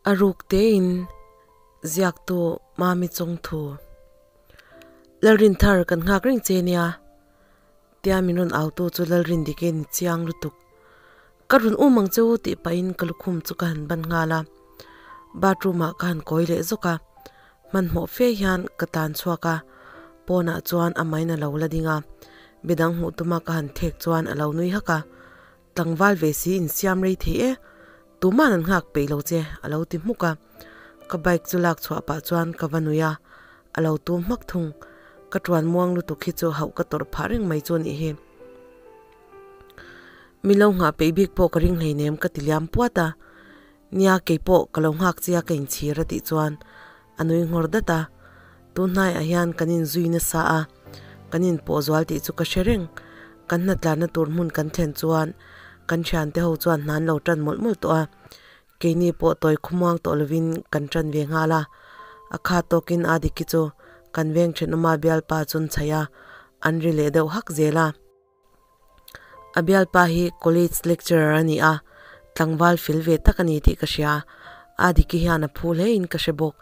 A ruk tein ziaktu Mami Chawngthu. Lalrinthar kan nghak reng che nia. Tia min rawn autu chu Lalrindike ni chiang lutuk. Ka rawn um ang che u tih pahin ka lukhum chu ka han ban nghal a. Bathroom ah ka han kawi leh zawk a. Hmanhmawh fe hian ka tan chhuak a. Pawnah chuan a main a lo la ding a. Midang hmuh tuma ka han thek chuan a lo nui hak a. Tlangval ve si insiam rei thei e, tuman an nghak peih lo che a lo ti hmuk a. Ka bike chu lak chhuah pah chuan ka va nui a, a lo tum hmak thung. Ka tuan muang lutuk hi chu hauh ka tawrh phah reng mai chu a nih hi. Mi lo nghah peih bik pawh ka ring hleinem ka ti liam puat a. Nia keipawh ka lo nghak chia ka inchhir a tih chuan a nui nghawr dat a. Tunhnaiah hian kan inzui nasa a, kan inpawh zual tih chu ka hre reng. Kan hnatlanna tur hmun kan thlen chuan kan thiante ho chuan hna an lo tan mawlh mawlh tawh a, keini pawh tawi khawmuang tawh lovin kan tan ve nghal a. A kha tawkin a diki chu kan veng thenawma bialpa chun chhaih a, an ri leh deuh hak zel a. A bialpa hi college lecturer a ni a, tlangval fel ve tak a ni tih ka hria. A diki hian a phu hle in ka hre bawk.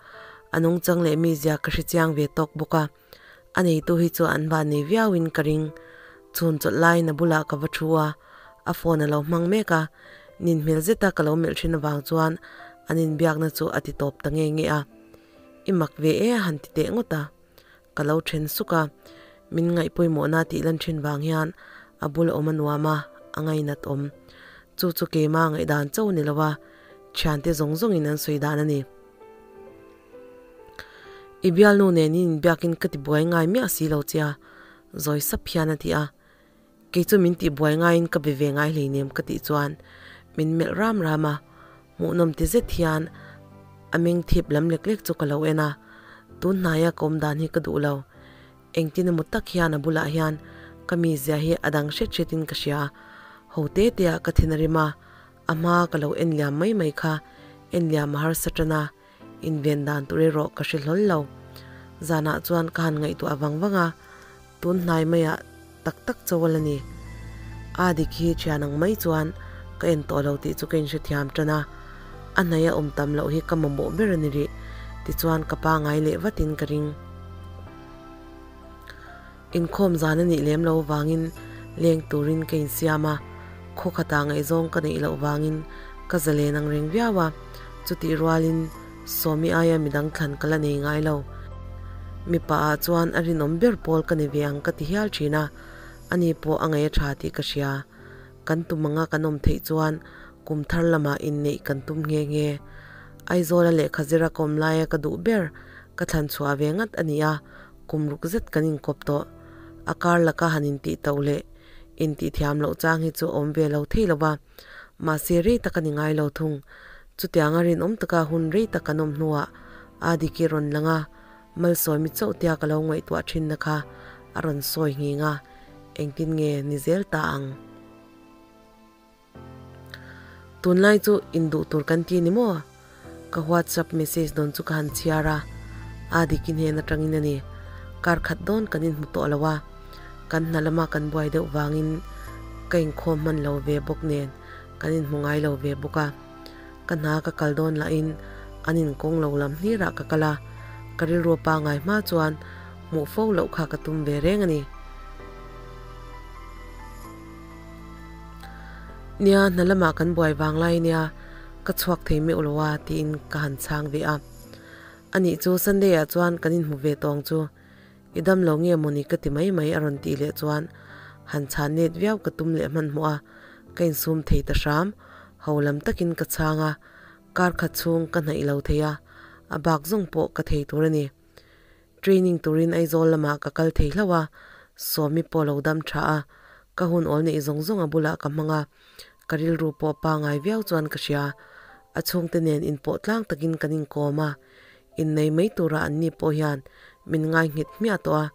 A nungchang leh mizia ka hre chiang ve tawk bawk a. A neitu hi chu an van nei viau in ka ring. Chhun chawlh laiin a bulah ka va thu a, a phone a lo hmang mek a. Nin hmel zeta ka lo melh thin avang chuan an inbiakna chu a ti tawp ta nge nge a. I mak ve e a han ti teh ngawt a. Ka lo then suk a, min ngaih pawimawhna tih lan thin vang hian a bul awm a nuam a, a ngainat awm. Chu chu keima ngaihdan cho ni lo a, thiante zawng zawngin an sawi dan a ni. I bialnu nen in inbiakin ka ti buai ngai miah si lo che a, zawi sap hian a ti a. Kei chu min tih buai ngaiin ka be ve ngai hleinem ka tih chuan min melh ram ram a, hmuhnawm ti zet hian a meng thip lam lek lek chu ka lo en a, tun hnaia ka awm dan hi ka duh lo. Engtin emaw tak hian a bulah hian ka mizia hi a dang hret hretin ka hria, ho te te ah ka thin a rim a, a hma ka lo en liam mai mai kha en liam a harsa tan a, inven dan tur erawh ka hre hlawl lo. Zanah chuan ka han ngaihtuah vang vang a, tun hnai maiah tak tak chawal a ni. A dik hi thian ang mai chuan ka en tawh lo tih chu ka inhrethiam tan a, a hnaia awm tam loh hi ka mamawh ber a ni rih, tichuan ka pangai leh vatin ka ring. Inkhawm zan a nih lem lo vangin leng turin ka insiam a, khaw khatah ngaihzawng ka neih loh vangin ka zalen ang reng viau a, chutih rualin Sawmi aia midang thlan ka la nei ngai lo. Mipa ah chuan a rinawm ber pawl ka ni ve ang ka ti hial thin a, ani pawh a ngaih a tha tih ka hria. Kan tum anga kan awm theih chuan kum thar lamah inneih kan tum nghe nghe. Aizawla lehkha zira ka awm laia ka duh ber ka thlan chhuah ve ngat a ni a, kum ruk zet kan inkawp tawh. A kar laka han intih tauh leh intih thiam loh chang hi chu a awm ve lo thei lo va, mahse rei tak a ni ngai lo thung. Chutianga rinawm taka hun rei tak kan awm hnuah Adiki rawn lang a, Malsawimi chauh tia ka lo ngaihtuah thinna kha a rawn sawi nghing a, engtin nge ni zel ta ang? Tunlai chu induh tur kan ti ni maw? Ka WhatsApp message dawn chu ka han chhiar a, a dikin hnen atangin a ni. Kar khat dawn kan inhmu tawh lo a, kan hna lama kan buai deuh vangin ka inkhawm hman lo ve bawk nen kan inhmu ngai lo ve bawk a. Ka hna ka kal dawn lahin an inkawng lo lam hlirah ka kal a, ka rilru pangai hma chuan hmuh fo loh kha ka tum ve reng a ni. Nia, hna lamah kan buai vang lai nia, ka chhuak thei meuh lo a tiin ka han chhang ve a. Anih chu Sunday ah chuan kan inhmu ve tawng chu i dam lo nge mawni ka ti mai mai a rawn tih leh chuan han chhan net viau ka tum leh hmanhmawh a, ka insum thei ta hram, ho lam takin ka chhang a, kar khat chhung ka hnaih lo thei a, a bak zawng pawh ka thei tur a ni. Training turin Aizawl lamah ka kal thei hlauh a, Sawmi pawh lo dam tha a, ka hun awl neih zawng zawng a bulah ka hmang a, ka rilru pawh pangai viau chuan ka hria. A chhungte nen inpawh tlang takin kan inkawm a, innei mai tura an ni pawh hian min ngai nghet hmiah tawh a,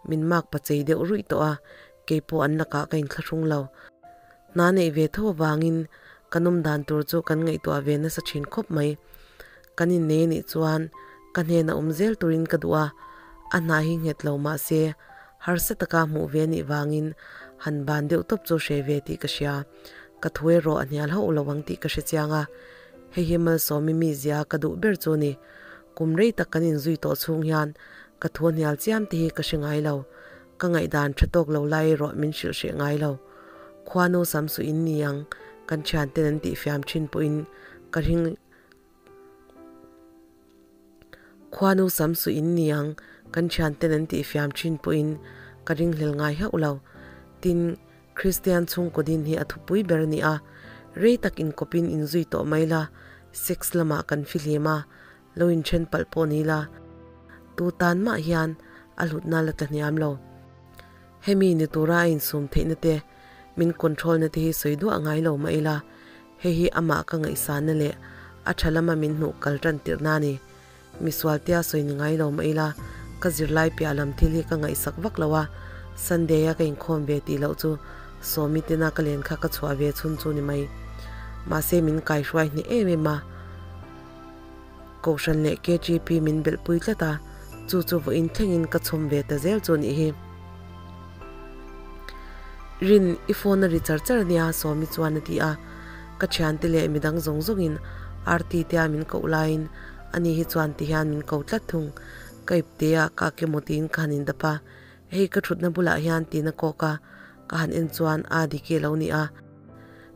min mak pachei deuh ruih tawh a, keipawh an lakah ka inthlahrung lo. Hna neih ve tho avangin ka nawm dan tur chu kan ngaihtuah ve nasa thin khawp mai. Kan innei anih chuan ka hnena awm zel turin ka duh a, a hna hi nghet lo mah se harsa taka hmuh ve anih vangin han ban deuh tawp chu hre ve tih ka hria. Ka thu erawh a hnial hauh lo ang tih ka hre chiang a, Hei hi Malsawmi mizia ka duh ber chu a ni. Kum rei tak kan inzui tawh chhung hian ka thu hnial chiam te hi ka hre ngai lo. Ka ngaihdan tha tawk lo lai erawh min hrilh hreh ngai lo. Khuanu sam suh in ni ang kan thianten an tihfiam thin pawhin ka ring Khuanu sam suh in ni ang kan thianten an tihfiam thin pawhin ka ringhlel ngai hauh lo. Tin, Kristian chhungkaw din hi a thupui ber a ni a, rei tak inkawpin inzui tawh mai la, sex lamah kan fihlim a, lo inthen palh pawh ni la, tu tan mah hian a hlutna la tla hniam lo. Hemi ni tura a insum theihna te, min control na te hi sawi duah ngai lo mah ila, hei hi amah ka ngaihsanna leh a tha lama min hnuh kal tan tirhna a ni. Misual tia sawi ni ngai lo mah ila, ka zirlai piah lam thil hi ka ngaihsak vak lo a, Sunday a ka inkhawm ve tih loh chu Sawmi tena ka len kha ka chhuah ve chhun chu ni mai. Mahse min kaihruai hneh em em a, Kohhran leh KGP min belhpui tlat a, chu chu vawiin thlengin ka chhawm ve ta zel chu nih hi. Rin, i phone a ri char char ania Sawmi chuan a ti a, ka thiante leh midang zawng zawngin RT tea min koh laiin ani hi chuan ti hian min ko tlat thung. Ka ipte a, ka ke maw tiin ka han indap a, hei ka thutna bulah hian tiin a kawk a, ka han en chuan a dik hi a lo ni a.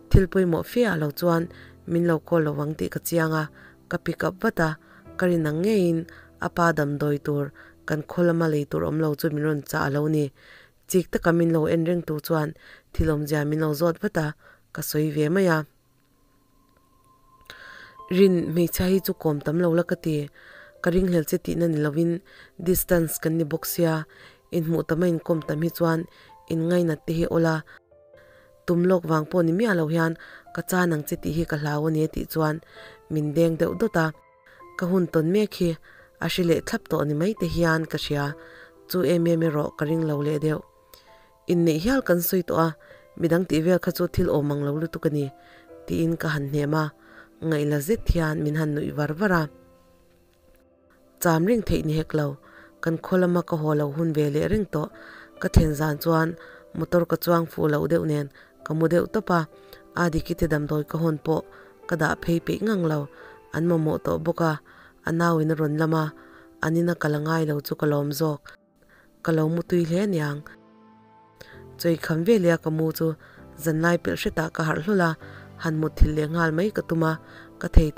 Thil pawimawh fe ah lo chuan min lo call lo ang tih ka chiang a, ka pick up vat a, ka rin ang ngeiin a pa damdawi tur kan khaw lama lei tur awm lo chu min rawn chah a lo ni. Chik taka min lo en reng tu chuan thil awmzia min lo zawt vat a, ka sawi ve mai a. Rin, hmeichhia hi chu kawm tam lo la ka ti. Ka ringhlel che tihna ni lovin distance kan ni bawk sia, inhmuh tam a inkawm tam hi chuan inngainat te hi awl a. Tum lawk vang pawh ni miah lo hian ka chan ang che tih hi ka hlau a ni a tih chuan min deng deuh dawt a. Ka hun tawn mek hi a hre leh thlap tawh ni mai te hian ka hria, chu em em erawh ka ring lo leh deuh. Inneih hial kan sawi tawh a, midang tih vel kha chu thil awm ang lo lutuk a ni, tiin ka han hnem a, ngaihla zet hian min han nuih var var a. Cham reng theih ni hek lo, kan khaw lama ka haw lo hun ve leh reng tawh, ka thlen zan chuan motor ka chuang fuh loh deuh nen ka mu deuh tawp a, Adiki te damdawi ka hawn pawh ka dah phei peih ngang lo, an mamawh tawh bawk a, a nauin a rawn lam a, an ina kal a ngai lo chu ka lawm zawk. Ka lo mu tui hle aniang. Chawi kham ve leh a ka mu chu zanlai pelh hretah ka harh hlawlh a, han mut thil leh nghal mai ka tum a, ka thei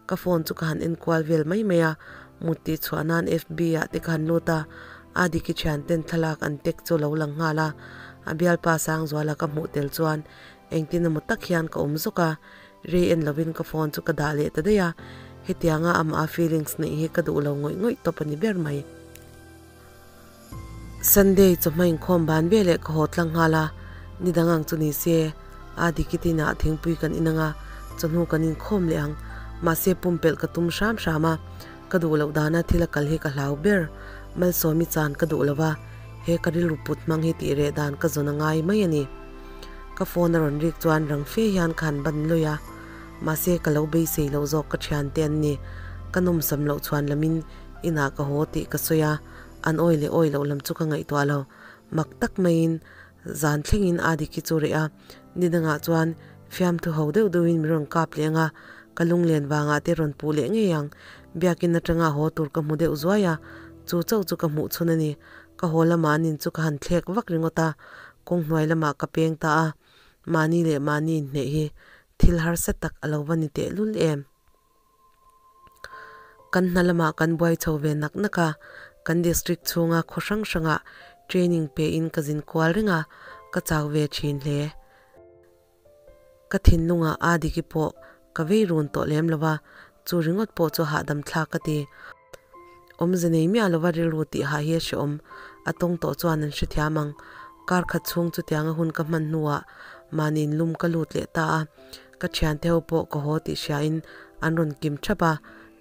ka phone chu ka han en kual vel mai mai a, mut tih chhuah nan FB ah te ka han lut a, Adiki thian ten thlalak an tek chu lo lang nghal a, a bialpa Sangzuala ka hmuh tel chuan engtin emaw tak hian ka awm zawk a, rei en lovin ka phone chu ka dah leh ta daih a, hetianga amah a feelings neih hi ka duh lo ngawih ngawih tawp a ni ber mai. Sunday chawhma inkhawm ban ve leh ka haw tlang nghal a, ni dang ang chu ni se, a diki tinah thingpui kan in ang a, chawhnu kan inkhawm leh ang, mahse pumpelh ka tum hram hram a, ka duh loh dana thil a kal hi ka hlau ber, Malsawmi chan ka duh lo va, he ka rilru put hmang hi tih reh dan ka zawn a ngai mai a ni. Ka phone a rawn rik chuan rang fe hian ka han ban lawih a, mahse ka lo beisei loh zawk ka thiante an ni, ka nawmsam loh chhuan lamin Inah ka haw tih ka sawi a, an awi leh awi loh lam chu ka ngaihtuah lo. Mak tak maiin zan thlengin Adiki chu reh a, ni dangah chuan fiamthu ho deuh deuhin min rawn kap leh ang a, ka lunglen vangah te rawn puh leh ngei ang. Biakin atanga haw tur ka hmu deuh zuai a, chu chauh chu ka hmuh chhun a ni. Ka haw lamah an in chu ka han thlek vak ringawt a, kawng hnuai lamah ka peng ta a, mahni leh mahni inhneih hi thil harsa tak a lo va ni tehlul em. Kan hna lamah kan buai chho ve nak nak a, kan district chhunga khaw hrang hrangah training pe in ka zin kual reng a, ka chau ve thin hle. Ka thinlungah a diki pawh ka vei run tawh lem lo va, chu ringawt pawh chu hahdam thlak ka ti. Awmze nei miah lova rilru tih hah hi a hrehawm, a tawng tawh chuan an hrethiam ang. Kar khat chhung chutianga hun ka hman hnuah mahni inlum ka lut leh ta a, Ka thiante ho pawh ka haw tih hriain an rawn kim thap a,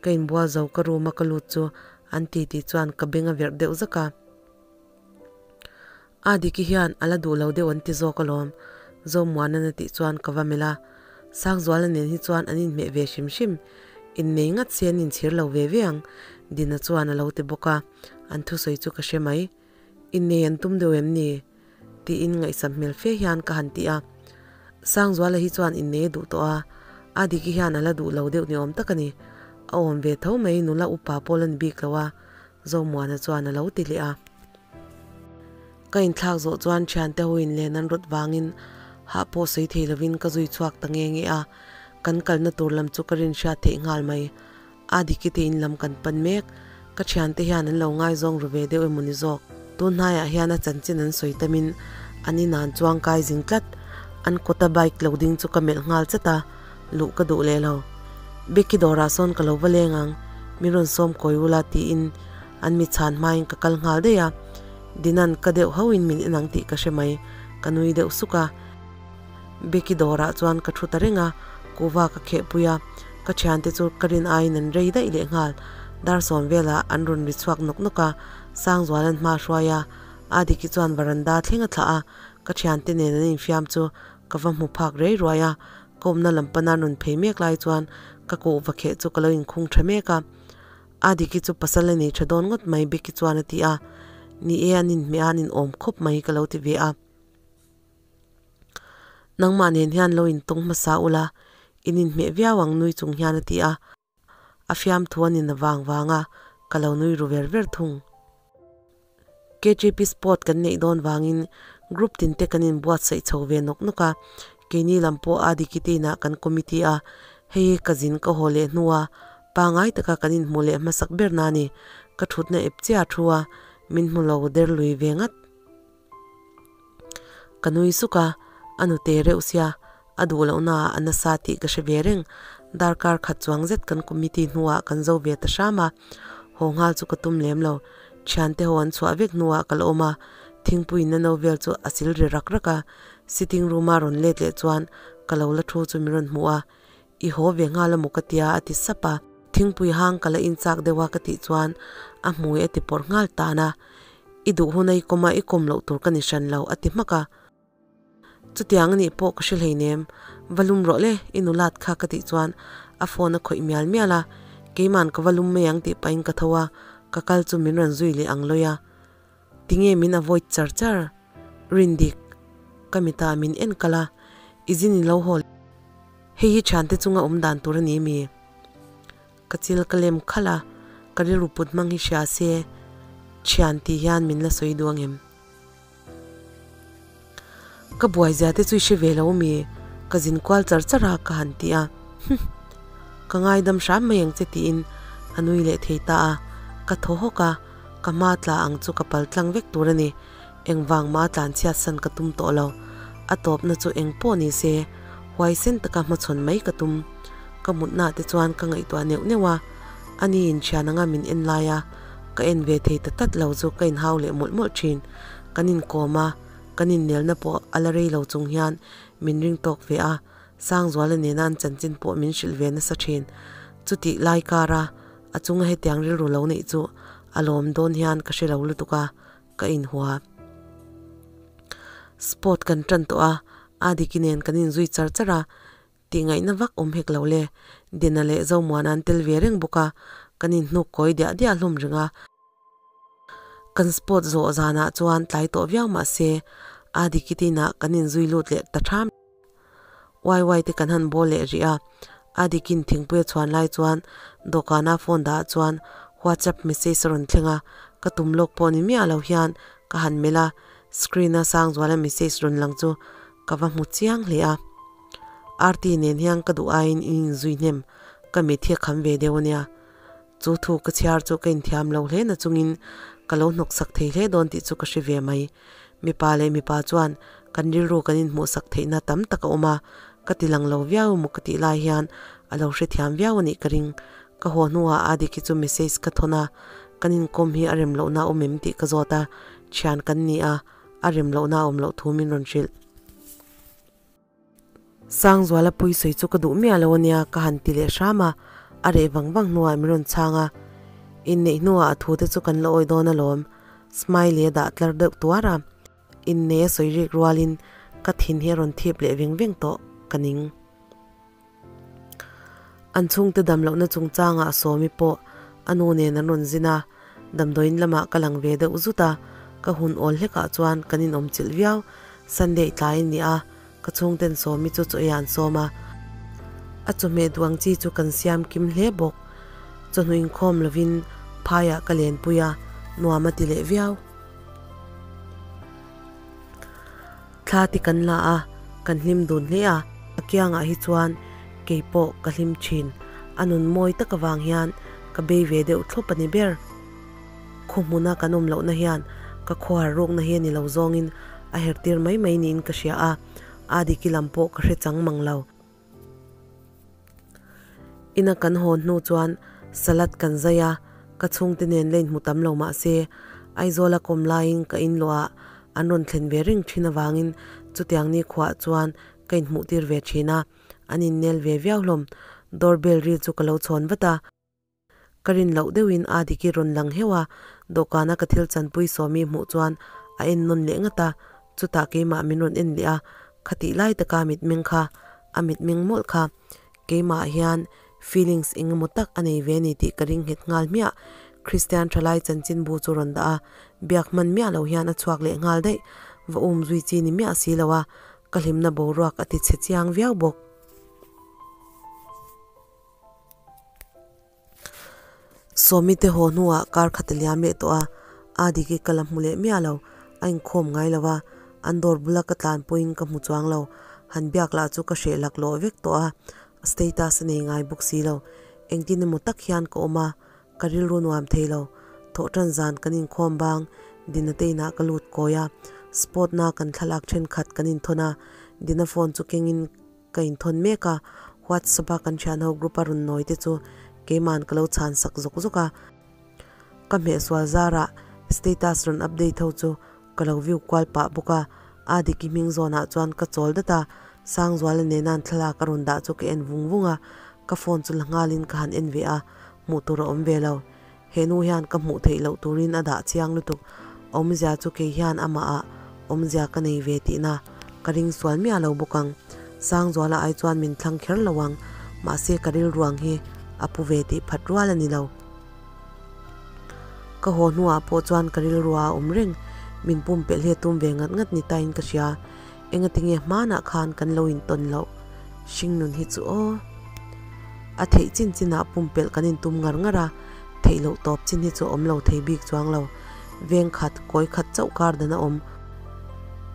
ka inbual zo ka room a ka lut chu an ti tih chuan ka beng a verh deuh zak a. A Diki hian a la duh lo deuh an ti zawk alawm, Zomuana'n a tih chuan ka va melh a. Sangzuala nen hi chuan an inhmeh ve hrim hrim, innei ngat se an inchhir lo ve ve ang, Dina chuan a lo ti bawk a, an thusawi chu ka hre mai. Innei an tum deuh em ni? Tiin ngaihsam hmel fe hian ka han ti a. Sangzuala hi chuan innei a duh tawh a, A Diki hian a la duh lo deuh ni awm tak a ni. A awm ve tho mai nula upa pawl a ni bik lo a, Zomuana chuan a lo ti leh a. Ka inthlak zawh chuan thiante ho in len an rawt vangin hah pawh sawi thei lovin ka zui chhuak ta nge nge a, kan kalna tur lam chu ka rin hriat theih nghal mai. A Diki te in lam kan pan mek, ka thiante hian an lo ngaizawng ru ve deuh emaw ni zawk. Tun hnaiah hian a chanchin an sawi tamin an inan chuang kai zing tlat. An kawta bike lo ding chu ka melh nghal chat a, luh ka duh leh lo. Becky dawrah sawn ka lo va leng ang, min rawn sawm kawi ula tiin an mi chhan hmain ka kal nghal daih a. Dinan ka deuh hauhin min en ang tih ka hre mai, ka nui deuh suk a. Becky dawrah chuan ka thu ta reng a, kuhva ka khehpui a, ka thiante chu ka rin aiin an rei daih leh nghal. Dar sawm velah an rawn ri chhuak nawk nawk a, Sangzuala'n hma a hruai a, Adiki chuan varanda thleng a thlah a, ka thiante nen an infiam chu ka va hmu phak rei ruai a, ka awmna lam pana rawn phei mek lai chuan ka kuhva kheh chu ka lo inkhung tha mek a. Adiki chu pasal a nei tha dawn ngawt mai Becky chuan a ti a, Ni e an inhmeh a an inawm khawp mai ka lo ti ve a. Nangmah nen hian lo intawng hmasa ula, in inhmeh viau ang nui chung hian a ti a. A fiamthu a nin avang vanga ka lo nui ru ver ver thung. KTP sport kan neih dawn vangin group tin te kan inbuatsaih chho ve nawk nawk a, keini lam pawh a dikite inah kan committee a, hei hi ka zin ka haw leh hnua pangai taka kan inhmuh leh hmasak ber na a ni, ka thutna ep chiah a thu a, min hmu lo der lui ve ngat. Ka nui suk a, a nute reuh sia, a duh lohna ah a nasa tih ka hre ve reng. Darkar khat chuang zet kan committee hnuah kan zo ve ta hram a, haw nghal chu ka tum lem lo. Thiante ho an chhuah vek hnuah ka la awm a, thingpui in a no vel chu a sil ri rak rak a, sitting room a rawn let leh chuan ka lo la thu chu min rawn hmuh a, I haw ve nghal a maw ka tia a ti sap a. Thingpui hang ka la inchak deuh a ka tih chuan a hmui a ti pawrh nghal tan a. I duh hun a i kawm a, i kawm loh tur ka ni hran lo a ti hmak a. Chutiang a nih pawh ka hre hleinem, va lum rawh le, i nulat kha ka tih chuan a phone a khawih mial mial a. Keiman ka va lum mai ang tih pahin ka tho a, ka kal chu min rawn zui leh ang lawi a. Tinge min avoid char char? Rindik, ka mitah min en kal a, i zin i lo haw. Hei hi thiante chunga awm dan tur a ni mi? Ka chil ka lem khalh a, ka rilru put hmang hi hria se thian tih hian min la sawi duh ang em? Ka buai zia te chu i hre ve lo mi? Ka zin kual char char a ka han ti a, Humm. Ka ngaidam hram mai ang che tiin a nui leh thei ta a, ka thaw hawk a, ka hma tla ang chu ka pal tlang vek tur a ni. Engvang mah tlan chhiat san ka tum tawh lo. A tawpna chu eng pawh ni se, huaisen taka hmachhawn mai ka tum. Ka mutna te chuan ka ngaihtuah neuh neuh a, ani inthian anga min en lai a, ka en ve thei ta tlat lo chu ka inhau leh mawlh mawlh thin. Kan inkawm a, kan innelna pawh a la rei lo chung hian min ring tawk ve a, Sangzuala nena an chanchin pawh min hrilh ve nasa thin. Chutih lai kara a chunga hetiang rilru lo neih chu a lawm dawn hian ka hre lo lutuk a, ka inhua. Sport kan tan tawh a, Adiki nen kan inzui char char a, tihngaihna vak awm hek lo le. Dina leh Zomuana an tel ve reng bawk a, kan inhnuk kawi diah diah hlawm reng a. Kan sport zawh zanah chuan tlai tawh viau mah se, Adiki tinah kan inzui lut leh ta ṭham. Waiwai te kan han bawl leh rih a, a dikin thingpui a chhuan lai chuan dawhkana phone dah ah chuan whatsapp message a rawn thleng a, ka tum lawk pawh ni miah lo hian ka han melh a, screen a Sangzuala message rawn lang chu ka va hmu chiang hle a. Arti nen hian ka duh aiin in inzui hnem, ka mit hi a kham ve deuh a nia. Chu thu ka chhiar chu ka inthiam lo hle na chungin ka lo hnawk sak thei hle dawn tih chu ka hre ve mai. Mipa leh mipa chuan kan rilru kan inhmuhsak theihna tam tak a awm a, ka ti lang lo viau emaw ka tih lai hian a lo hrethiam viau a nih ka ring. Ka haw hnuah Adiki chu message ka thawn a, kan inkawm hi a rem lohna a awm em tih ka zawt a, thian kan ni a, a rem lohna a awm loh thu min rawn hrilh. Sangzuala pui sawi chu ka duh miah lo ania ka han ti leh hram a, a reh vang vang hnuah min rawn chhang a, inneih hnuah a thu te chu kan la awi dawn alawm, Smiley a dah tlar deuh tuar a, innei a sawi rik rualin ka thin hi a rawn thip leh veng veng tawh ka ning. An chhungte dam lohna chungchangah Sawmi pawh a nu nen an rawn zin a, damdawiin lamah ka lang ve deuh zut a, ka hun awl hlekah chuan kan inawm chilh viau. Sunday tlai a ni a, ka chhungten Sawmi chu chaw ei ah an sawm a. A chawhmeh duh ang chi chu kan siam kim hle bawk. Chawhnu inkhawm lovin phaiah ka lenpui a, nuam a ti leh viau. Thla te kan la a, kan hlim dun hle a. A kiangah hi chuan kei pawh ka hlim thin. A nun mawi tak avang hian ka bei ve deuh thlawp a ni ber. Khaw hmuna kan awm lohna hian ka khuar rukna hi a ni lo zawngin a her tir mai mai niin ka hria a, a diki lam pawh ka hre chang mang lo. Ina kan hawn hnu chuan salad kan zai a, ka chhungte nen la inhmu tam lo mah se, Aizawla kawm laiin ka inluah an rawn thlen ve reng thin avangin chutiang ni khuaah chuan ka inhmuh tir ve thin a, an innel ve viau hlawm. Door bell ri chu ka lo chhawn vat a. Ka rin loh deuhin a diki rawn lang heuh a, dawhkana ka thil chanpui sawmi hmuh chuan a en nawn leh ngat a, chutah keimah min rawn en leh a, khatih lai taka mitmeng kha, a mitmeng mawlh kha, keimah hian feelings eng emaw tak a nei ve a ni tih ka ring nghet nghal hmiah. Kristian thalai chanchinbu chu rawn dah a, biak hman miah lo hian a chhuak leh nghal daih, va um zui chi ni miah si lo a, ka hlimna boruak a ti chhe chiang viau bawk. Sawmi te haw hnuah kar khat a liam leh tawh a, a diki ka la hmu leh miah lo, a inkhawm ngai lo a, an dawr bula ka tlan pawhin ka hmu chuang lo, han biak lah chu ka hreh laklawh vek tawh a, status a nei ngai bawk si lo, engtin emaw tak hian ka awm a, ka rilru nuam thei lo, thawhtan zan kan inkhawm bang Dina te inah ka lut kawi a, spot na kan thlalak thenkhat kan inthawn a, Dina phone chu kengin Ka inthawn mek a, WhatsApp a kan thian ho group a rawn nawi te chu keima'n ka lo chhan sak zawk zawk a. Ka hmehsual zarah status rawn update ho chu ka lo view kual pah bawk a, a diki hming zawnah chuan ka chawl dat a, Sangzuala nena'n thlalak a rawn dah chu ka en vung vung a, ka phone chu la nghalin ka han en ve a, hmuh tur a awm ve lo. He nu hian ka hmuh theih loh turin a dah chiang lutuk. Awmzia chu kei hian amah ah awmzia ka nei ve tihna ka ring sual miah lo bawk ang. Sangzuala ai chuan min thlang kher lo ang, mahse ka rilruang hi a pu ve tih phat rual a ni lo. Ka haw hnuah pawh chuan ka rilrua a awm reng, min pumpelh hi a tum ve ngat ngat ni tain ka hria. Engatinge hmanah khan kan lo intawn loh? Hringnun hi chu aw. A theih chin chinah pumpelh kan intum ngar ngar a, theih loh tawp chin hi chu a awm lo thei bik chuang lo. Veng khat, kawi khat chauh kar dan a awm.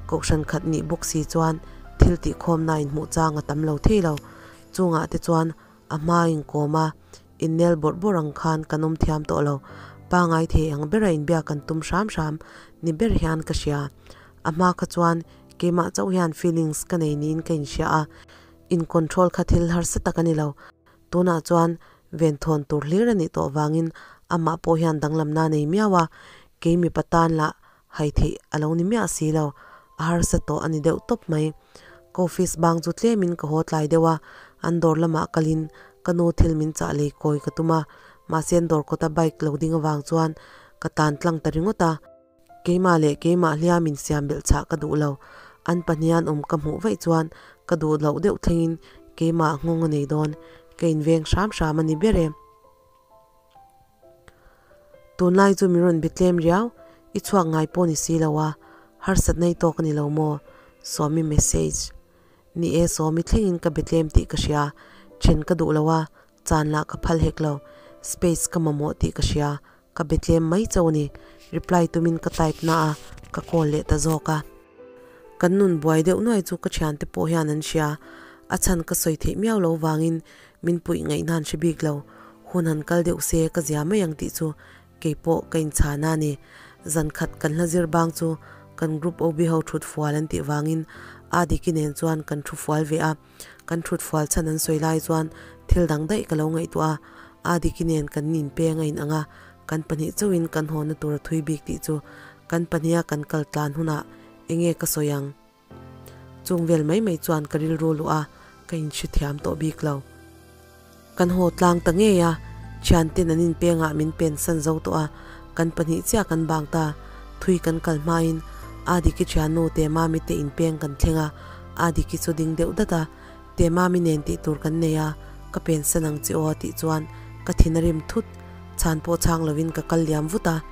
Kohhran khat nih bawk si chuan thil tihkhawmna inhmuh chang a tam lo thei lo. Chungah te chuan a hma inkawm a, innel bawrh bawrh ang khan kan awm thiam tawh lo. Pangai thei ang bera inbiak kan tum hram hram ni ber hian ka hria. A hma kha chuan keimah chauh hian feelings ka nei niin ka inhria a, in control kha thil harsa tak a ni lo. Tunah chuan venthawn tur hlir a nih tawh vangin amah pawh hian danglamna a nei miau a, kei mipa tan lah hai theih a lo ni miah si lo, a harsa tawh a ni deuh tawp mai. Ka office bang chu tlemin ka haw tlai deuh a, an dawr lamah kalin ka nu thil min chah lei kawi ka tum a, mahse an dawr kawta bike lo ding avang chuan ka tan tlang ta ringawt a. Keimah leh keimah hliam in siam belh chah ka duh lo, an pahnihan awm ka hmuh vaih chuan ka duh loh deuh thlengin keimah nghawng a nei dawn, ka inveng hram hram a ni ber e. Tunlai chu min rawn be tlem riau, i chhuak ngai pawh ni si lo a, harsatna i tawk a ni lo maw? Sawmi message. Ni e, Sawmi thlengin ka be tlem tih ka hria, then ka duh lo a, chan lah ka phal hek lo, space ka mamawh tih ka hria, ka be tlem mai chauh a ni, reply tumin ka type na a, ka call leh ta zawk a. Kan nun buai deuh nuai chu ka thiante pawh hian an hria, a chhan ka sawi theih miau lo vangin min puih ngaihna an hre bik lo, hun han kal deuh se ka zia mai ang tih chu kei pawh ka inchhan a ni. Zan khat kan hla zir bang chu kan group OB ho thut fual an tih vangin Adiki nen chuan kan thu fual ve a, kan thut fual chhan an sawi lai chuan thil dang daih ka lo ngaihtuah a, Adiki nen kan inpeng a inang a, kan pahnih chauhin kan hawna tur a thui bik tih chu kan pahniha kan kal tlan hunah enge ka sawi ang? Chung vel mai mai chuan ka rilru luh a, ka inhre thiam tawh bik lo. Kan haw tlang ta ngei a, thianten an inpengah min pensan zo tawh a, kan pahnih chiah kan bang ta. Thui kan kal hmain Adiki thiannu Temami te inpeng kan thleng a, Adiki chu ding deuh dat a, Temami nen tih tur kan nei a, ka pensan ang che aw a tih chuan ka thin a rim thut, chhan pawh chhang lovin ka kal liam vut a.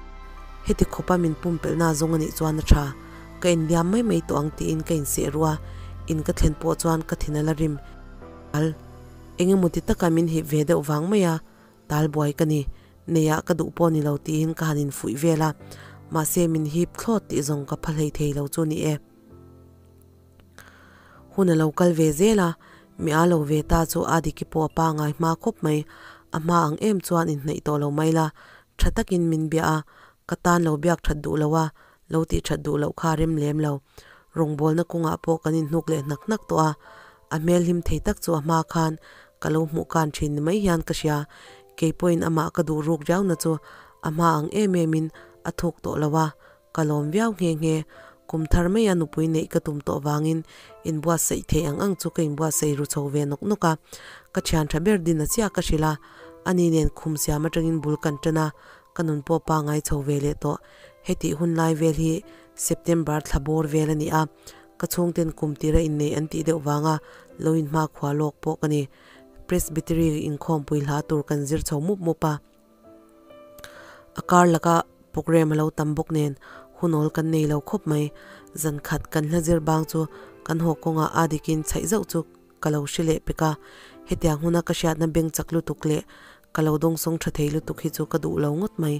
Heti khawpa min pumpelhna zawng a nih chuan a tha. Ka inliam mai mai tawh ang tiin ka inseh ruh a, in ka thlen pawh chuan ka thin a la rim al. Engemaw ti taka min hip ve deuh vang mai a, talbuai ka ni. Neiah ka duh pawh ni lo tiin ka han infuih vel a, mahse min hip thlawt tih zawng ka pha hlei thei lo chu ni e. Hun a lo kal ve zel a, mi a lo ve ta chu a diki pawh a pangai hma khawp mai. A hma ang em chuan inhnaih tawh lo mai la, tha takin min bia a, ka tan lo biak that duh lo a, lo tih that duh loh kha rem lem lo. Rawngbawlna kawngah pawh kan inhnuk leh hnak hnak tawh a, a hmel hlim thei tak chu a hma khan ka lo hmuh kan thin ni mai hian ka hria. Kei pawhin amah ka duh ruk riauna chu a hma ang em emin a thuk tawh lo a, Ka lawm viau nghe nghe. Kum thar maia nupui neih ka tum tawh vangin inbuatsaih theih ang ang chu ka inbuatsaih ru chho ve nawk nawk a. Ka thian tha ber din a chiah ka hrilh a, ani nen khum siam atangin bul kan tan a, ka nun pawh pangai chho ve leh tawh. Hetih hun lai vel hi September thla bawr vel a ni a, ka chhungten kum tira inneih an tih deuh vanga lo inhmakhua lawk pawh ka ni. Presbytery inkhawmpui hla tur kan zir chho mup mup a. A kar laka programme a lo tam bawk nen hunawl kan nei lo khawp mai. Zan khat kan hla zir bang chu kan haw kawngah a dikin chhaih zauh chu ka lo hre leh pek a. Hetiang huna ka hriatna beng chak lutuk leh ka lo dawngsawng tha thei lutuk hi chu ka duh lo ngawt mai.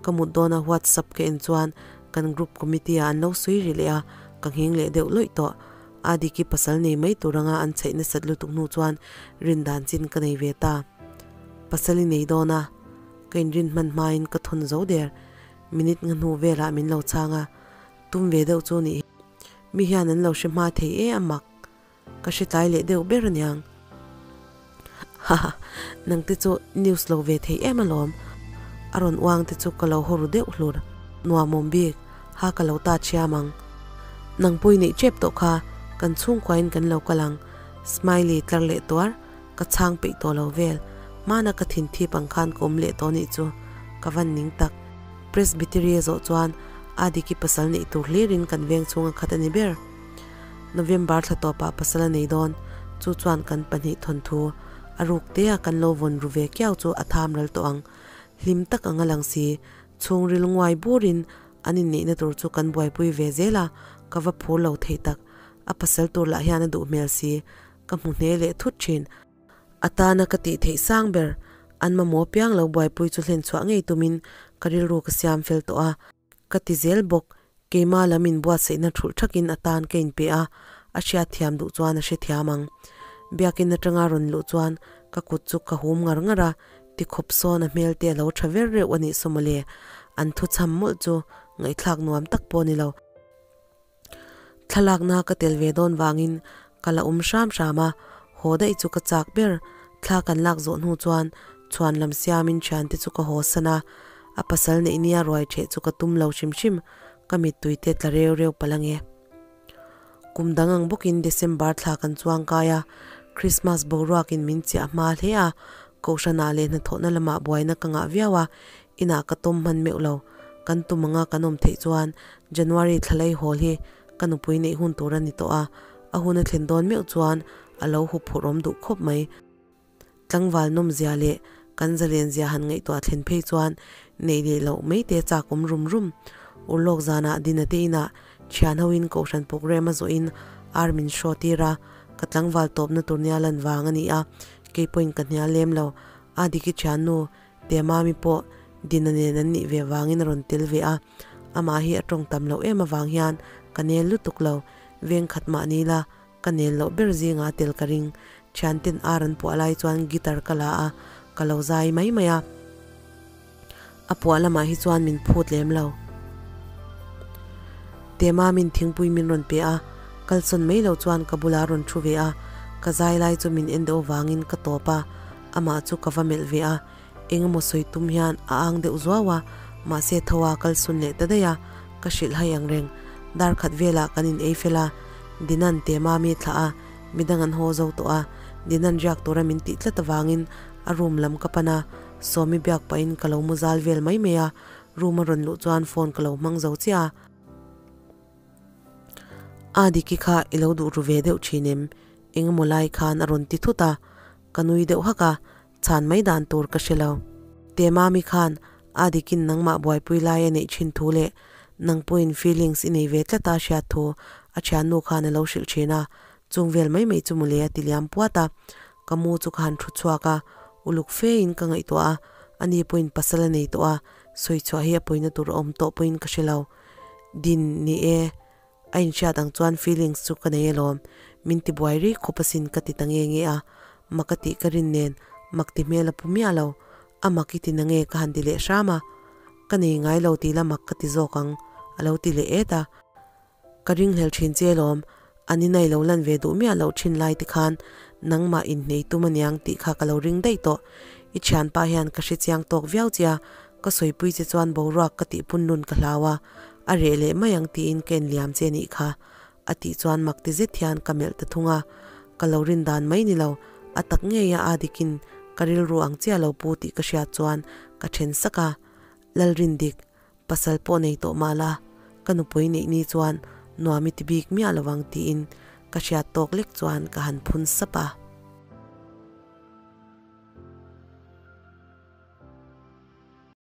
Ka mut dawna WhatsApp ka en chuan kan group committee ah an lo sawi ri leh a, ka nghing leh deuh lawih tawh. A diki pasal nei mai tur anga an chhaih nasat lutuk hnu chuan rin dan chin ka nei ve ta. Pasal i nei dawn a, ka inrin hman hmain ka thawn zo der. Minute nga hnu velah min lo chhang a, tum ve deuh chu nih hi. Mi hian an lo hre hma thei e a mak. Ka hre tlai leh deuh ber aniang. Haha, nang te chu news lo ve thei em alawm. A rawn uang te chu ka lo haw ru deuh hlur. Nuamawm bik, ha ka lo ta thiam ang. Nang pawh i neih tep tawh kha, kan chhungkuain kan lo kal ang. Smiley tlar leh tuar. Ka chhang peih tawh lo vel. Hmana ka thin thip ang khan ka awm leh tawh nih chu ka van ning tak. Presbytery a zawh chuan Adiki pasal neih tur hlirin kan veng chhung a khat a ni ber. November thla tawpah pasal a nei dawn. Chu chuan kan pahnih thawnthu a ruk te a kan lo vawn ru ve kiau chu a tham ral tawh ang. Hlim tak ang a lang si. Chhungril nguai burin an inneihna tur chu kan buaipui ve zel a, ka va phur lo thei tak. A pasal tur lah hian a duh hmel si. Ka hmu hne leh thut thin. A tana ka tih theih sang ber, an mamawh piang lo buaipui chu hlen chhuah ngei tumin ka rilru ka siam fel tawh a. Ka ti zel bawk, keimah lam inbuatsaihna thulh thakin a tan ka inpe a, a hriat thiam duh chuan a hrethiam ang. Biakin atanga rawn luh chuan ka kut chu ka hum ngar ngar a, tikhawp sawn a hmel te a lo tha ver reuh a nih saw mawle, an thu chham mawlh chu ngaihthlak nuam tak pawh a ni lo. Thlalakna ka tel ve dawn vangin ka la awm hram hram a, haw daih chu ka chak ber. Thla kan lak zawh hnu chuan chhuan lam siamin thiante chu ka haw san a, a pasal neih nia ruai ṭheh chu ka tum lo hrim hrim, ka mittui te tla reu reu palh ange. Kum dang ang bawkin December thla kan chuang kai a, Christmas boruakin min chiah hma hle a, Kohhranah leh hnathawhna lamah buaina ka ngah viau a, inah ka tawm hman meuh lo. Kan tum anga kan awm theih chuan January thlalei hawl hi ka nupui neih hun tur a ni tawh a, a hun a thlen dawn meuh chuan a lo hup phurh awm duh khawp mai. Tlangval nawmzia leh kan zalenzia han ngaihtuah thlen phei chuan neih leh loh mai te chak awm rum rum. Urlawk zanah Dina te inah thian hoin Kohhran programme a zawhin ar min hraw tir a, ka tlangval tawpna tur nia lan vang a ni a, kei pawhin ka hnial lem lo. A diki thiannu Temami pawh Dina nen an nih ve vangin a rawn tel ve a, amah hi a tawng tam loh em avang hian ka nel lutuk lo, veng khat mah ni la ka nel loh ber zingah a tel ka ring. Thianten ar an puah lai chuan guitar ka la a, ka lo zai mai mai a, a puah lamah hi chuan min phut lem lo. Temamin thingpui min rawn pe a, kalsawn mai lo chuan ka bulah a rawn thu ve a, ka zai lai chu min en deuh vangin ka tawp a, Amah chu ka va melh ve a, eng emaw sawi tum hian a ang deuh zuau a, mahse tho a kal sun leh ta daih a, ka hrilh hai ang reng. Dar khat velah kan in ei fel a, Dinan te Mami thlah a, midang an haw zo tawh a, Dinan riak tura min tih tlat avangin a room lam ka pan a, Sawmi biak pahin ka lo mu zal vel mai mai a, room a rawn luh chuan phone ka lo hmang zo chiah a. A diki kha i lo duh ru ve deuh thin em? Eng emaw lai khan a rawn ti thut a, Ka nui deuh hak a, chhan mai dan tur ka hre lo. Temami khan a dikin nangmah buaipui lai a neih thin thu leh nang pawhin feelings i nei ve tlat a hriat thu a thiannu khan a lo hrilh thin a, chung vel mai mai chu mawle a ti liam puat a. Ka mu chu ka han thu chhuak a, uluk fe in ka ngaihtuah a, ani pawhin pasal a nei tawh a, sawi chhuah hi a pawina tur a awm tawh pawhin ka hre lo. Din ni e, a inhriat ang chuan feelings chu ka nei alawm, min ti buai rih khawp asin ka ti ta nge nge a, mak a tih ka rin nen mak ti hmel a pu miah lo, a mak i ti na nge ka han ti leh hram a, ka nei ngai lo tih la mak ka ti zawk ang a lo ti leh et a. Ka ringhlel thin che lawm, an inai lo lan ve duh miah loh thin lai te khan nangmah inhnei tum aniang tih kha ka lo ring daih tawh. I thianpa hian ka hre chiang tawk viau che a, ka sawipui che chuan boruak ka tih pun nun ka hlau a, a reh leh mai ang tiin ka enliam che nih kha. A tih chuan mak ti zet hian ka melh ta thung a, ka lo rin dan mai ni lo, a tak ngei a adikin ka rilru ang chiah lo pu tih ka hriat chuan ka then sak a, Lalrindik, Pasal pawh nei tawh mah la, ka nupui neih ni chuan nuam i ti bik miah lo ang tiin ka hriat tawk lek chuan ka han phun sap a.